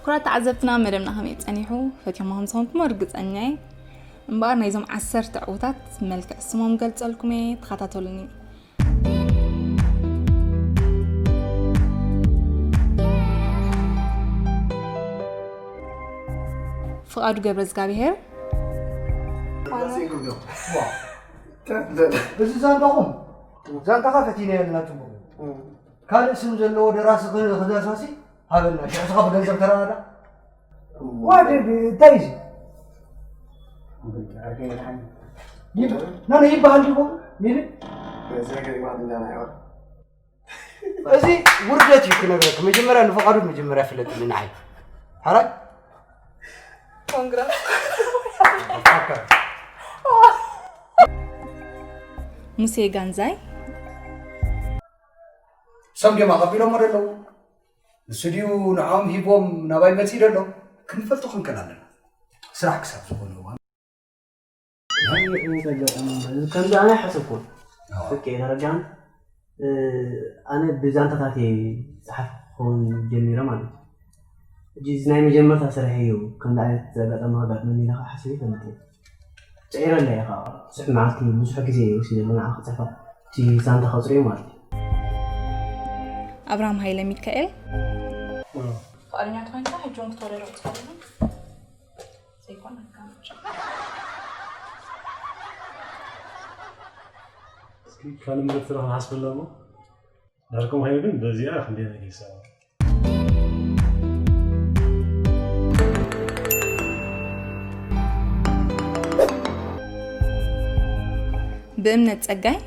ክቡራት ተዓዘብትና፣ መደብና ከመይ ጸኒሑ? ፈትዮም ከም ዝኾንኩም ርግጸኛ እየ። እምበኣር ናይዞም ዓሰርተ ዕዉታት መልክዕ ስሞም ገልጸልኩም እየ፣ ተኸታተሉኒ። ፍቓዱ ገብረዝጋብሄር፣ እዚ ዛንታኹም፣ ዛንታኻ ፈቲናዮ ኣለና ጽቡቕ። ካልእ ስም ዘለዎ ደራሲ ኽ-፣ ክዳሳሲ ሃበና። ሽዑ ስኻ ብገንዘብ ተረዳዳ። ዋደ ብ-፣ እንታይ እዩ እዚ? ይብ-፣ ናነ ይበሃል ድዩ ሚሊ? እዚ ውርደት እዩ ክነግረክ። መጀመርያ ንፍቓዱ መጀመርያ ፍለጥኒ ንዓይ። ሓራይ? ኮንግራ። ኣካ። ሙሴ ጋንዛይ። ሰብ ድዮም ኣቐቢሎሞ ደለዉ? ንሱ ድዩ ንዕኦም ሂቦም ናባይ መጺኡ ደሎ? ክንፈልጦ ክንክእል ኣለና። ስራሕ ክሳብ ዝኾነ እዋን። ከምዚ ኣነ ኣይሓሰብኩን። ኣዎ። ፍቄ ተረዳን። እ፣ ኣነ ብዛንታታት እየ ዝጸሓፍ ክኸውን ጀሚረ ማለት እዩ። ሕጂ እዚ ናይ መጀመርታ ስራሕ እዩ። ከምዚ ዓይነት ዘጋጠመ ከጋጥመኒ ኢለ ከዓ ሓሲበ ይፈልጥ እየ። ጽዒረ ኣለየ ከዓ። ብዙሕ መዓልቲ፣ ብዙሕ ግዜ እዩ ወሲደሉ ንዓ ክጽሕፋ። እቲ ዛንታ ከጽርዩ ማለት እዩ። ኣብርሃም ሃይለ ሚካኤል። ፍቓደኛ ተኾይንካ ሕጂ እውን ክትወዳደር ትኽእል ኢኻ። ዘይኮነካ ምርጫ። እስኪ ካልእ መደብ ስራሕ ንሓስበላ እሞ፣ ዳርኩም ኮይኑ ግን በዚኣ ክንደይ ነገር ይሰራ። ብእምነት ጸጋይ።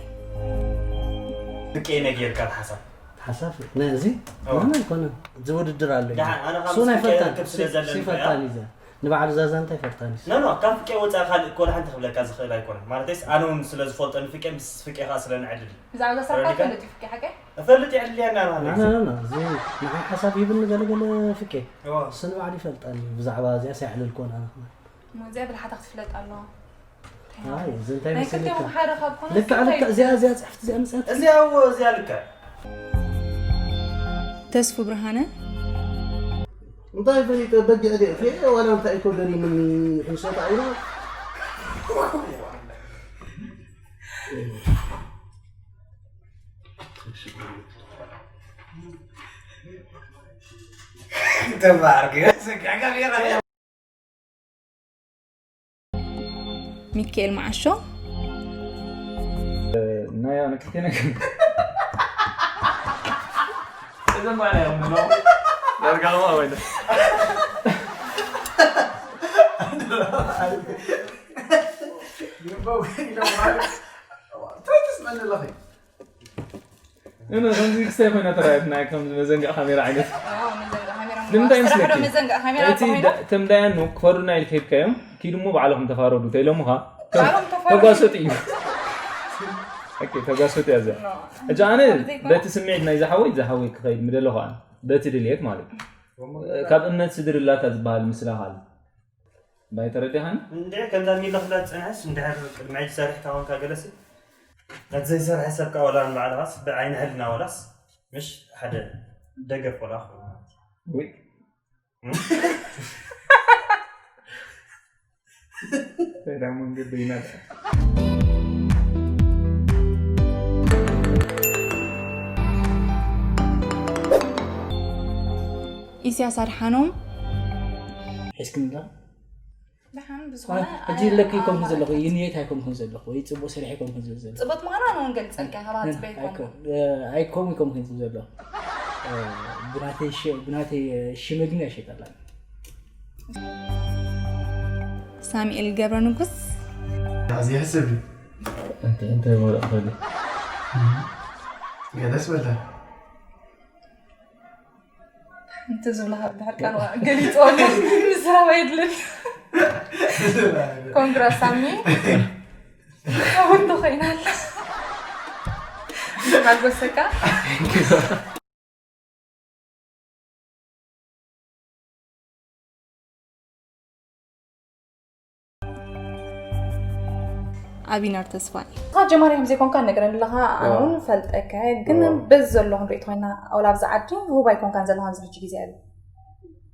ብቄ ነጊርካ ሓሳብ። ሓሳብ ነዚ ኣዎ። ምንም ኣይኮነን። እዚ ውድድር ኣሎ እዩ። ደሓን፣ ኣነ ካብ እሱ ናይ ምስፍቄ ፈታን፣ ርክብ ስለ ሲ-፣ ዘለኒ ሲ-፣ ፈታን እያ። እዩ ዘ-፣ ንባዕሉ ዛዛ እንታይ ፈታን እዩ? ኖ፣ ኖ፣ ካብ ፍቄ ወፃኢ ካልእ እኮ ደሓን ተኽብለካ ዝኽእል ኣይኮነን። ማለተይስ፣ ኣነ እውን ስለ ዝፈልጦ ንፍቄ ምስ ፍቄ ኸዓ ስለ ንዕድል። ብዛዕባ እዛ ስራሕካ ተረዲእካ? ትፈልጥ እዩ ፍቄ ሓቀይ? እፈልጥ ይዕልየና ማለት ኖ፣ እዩ። ኖ፣ ኖ፣ እዚ ንዓይ ሓሳብ ሂብኒ ገለገለ ፍቄ። እዎ። እሱ ንባዕሉ ይፈልጠኒ። ብዛዕባ እዚኣ ሳይዕልል ኮነ ኣነ ኸዓ። እሞ እዚኣ ብልሓታ ክትፍለጥ ኣለዋ። ኣይ፣ እዚ እንታይ ናይ መሰለካ? ክልቲኦም ሓደ ካብ ኮነ ልክዕ፣ እንታይ ልክዕ፣ እዚኣ፣ እዚኣ ጽሕፍቲ እዚኣ መጽሓፍ። እዚኣ፣ እዎ፣ እዚኣ ልክዕ። ተስፉ ብርሃነ። እንታይ ፈሊጠ በጊዕ ድየ? ዋላ እንታይ እኮ ገሪሙኒ፣ ሕንሰት ኣይኑ። ተባረክ። ሚካኤል መዓሾ። ናይ ኣነ ክልቴ ነገር። እዞም ባና እዮም ብሎ። ዳርጋ ኸማ ወይ ዶ? እንታይ ትስመኒ ኣለኺ? እነ ከምዚ ክስታይ ኮይና ተራእየትና፣ ከምዚ መዘንግዕ ካሜራ ዓይነት። ኣዎ፣ መዘንግዕ ካሜራ ንምንታይ ስራሕ ዶ ይመስለኪ? መዘንግዕ ካሜራ እቲ ተኾይኑ? ደ-፣ እቶም ዳያኑ ክፈርዱና ኢልካ ሂብካዮም፣ ኪዱ እሞ ባዕልኹም ተፋረዱ ተኢሎምኻ። ባዕሎም ተፋረዱ። ተጓሰጡ እዩ። ኦኬ፣ ተጓሰጡ እያ እዚኣ። ኖ። ሕጂ ኣነ ከምዚ ይኮነ? በቲ ስምዒት ናይ ዝሓወይ፣ ዝሓወይ ክኸይድ ምደለኹ ኣነ። በቲ ድልየት ማለት እዩ። ካብ እምነት ስድሪ ላታ ዝበሃል ምስላ ካልእ። ባይ ተረዲኻኒ? እንድዒ ከምዛ ሚለ ክብላ ዝጸንሐስ፣ እንድሕር ቅድሚ ሕጂ ሰሪሕካ ኮንካ ገለሲ፣ ነቲ ዘይሰርሐ ሰብ ከኣ ወላ ንባዕልኻስ ብዓይኒ ሕልና ወላስ፣ ምሽ፣ ሓደ ደገፍ ወላ ክኸውን ማለት እዩ። ውይ። እም? ሰይዳ መንገደይና። ኢሳያስ ኣድሓኖም። ሒዝክኒ ዶ? ደሓን፣ ብዝኾነ፣ ሕጂ ኣነ ለኪ ኣይኮንኩን ኣለኹ፣ ይንየት ኣይኮንኩን ዘለኹ፣ ወይ ጽቡቕ ሰሪሐ ኣይኮንኩን ዝብል ዘለኹ። ጽቡቕ ምዃኑ ኣነ እውን ገልጸልካ፣ ካብ ኣጽበ ኣይኮን-፣ ኣይኮን-፣ እ፣ ኣይኮን-፣ ኣይኮንኩን ዝብል ዘለኹ። እ፣ ብናተይ ሽ-፣ ብናተይ ሽመ ግን ኣይሸጠላን። ሳሙኤል ገብረ ንጉስ። እዚ ይሕስብ እዩ። እንተ-፣ እንታይ ወረቕ ፈሊ? ገለስ በለ። እንተ ዝብልኻ ድሕር ቃል ገሊጽ ኣሎ። ምዝራብ ኣይድልን። ኮንግራ ሳሚ። ሓወንዶ ኮይና ኣላ። ሓጎሰካ። ኣቢነር ተስፋይ። ንስኻ ጀማሪ ከም ዘይኮንካ ነገረኒ ኣለኻ፣ ኣነ ኣዎ። እውን ፈልጠካ እየ፣ ግን ኣዎ። በዚ ዘለኹም ርእይቶ ኮይና፣ ኣውላ ኣብዚ ዓዲ ህቡብ ኣይኮንካን ዘለኻ ኣብዚ ሕጂ ግዜ ኣቢ።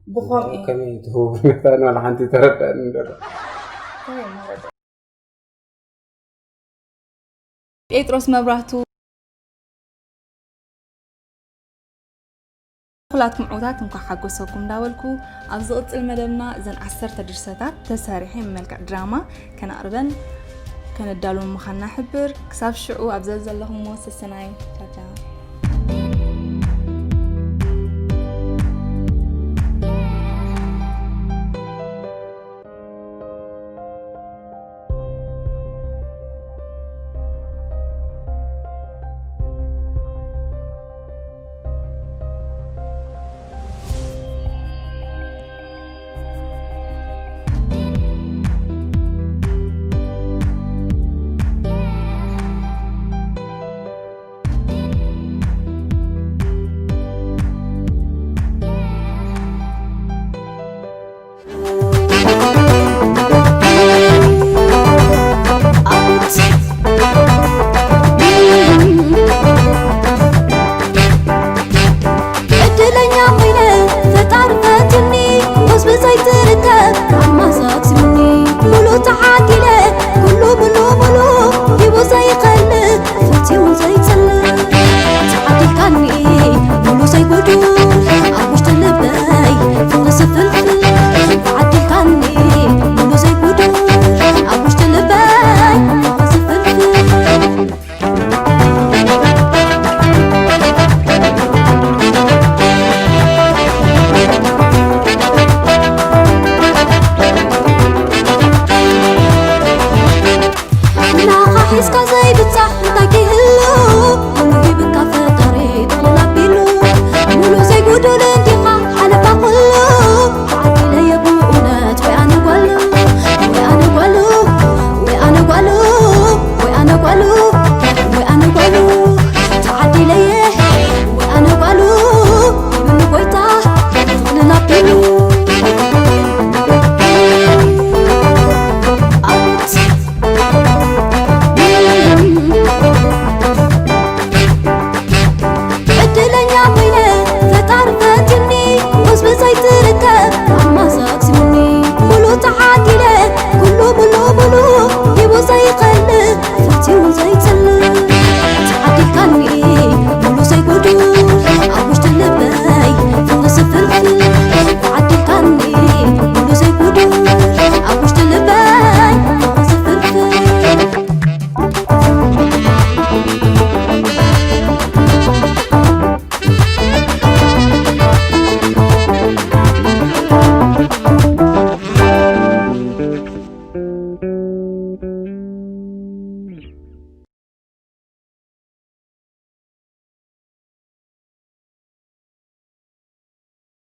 ብኸምኡ እዩ። ከመይ ትህቡ መታን ዋላ ሓንቲ ተረዳእኒ እንደሎ። ከመይ መረዳእ? ጴጥሮስ መብራህቱ። ኩላትኩም ዕውታት እንኳዕ ሓጎሰኩም እንዳበልኩ፣ ኣብ ዝቕጽል መደብና እዘን ዓሰርተ ድርሰታት ተሰሪሐን ብመልክዕ ድራማ ከነቕርበን ከነዳልወን ምዃንና ሕብር። ክሳብ ሽዑ ኣብ ዘዘለኹምዎ ሰሰናዩ። ቻው ቻው። ዕድለኛ ኮይነ ፈጣሪ ፈትኒ፣ ሞስ ብዘይትርከብ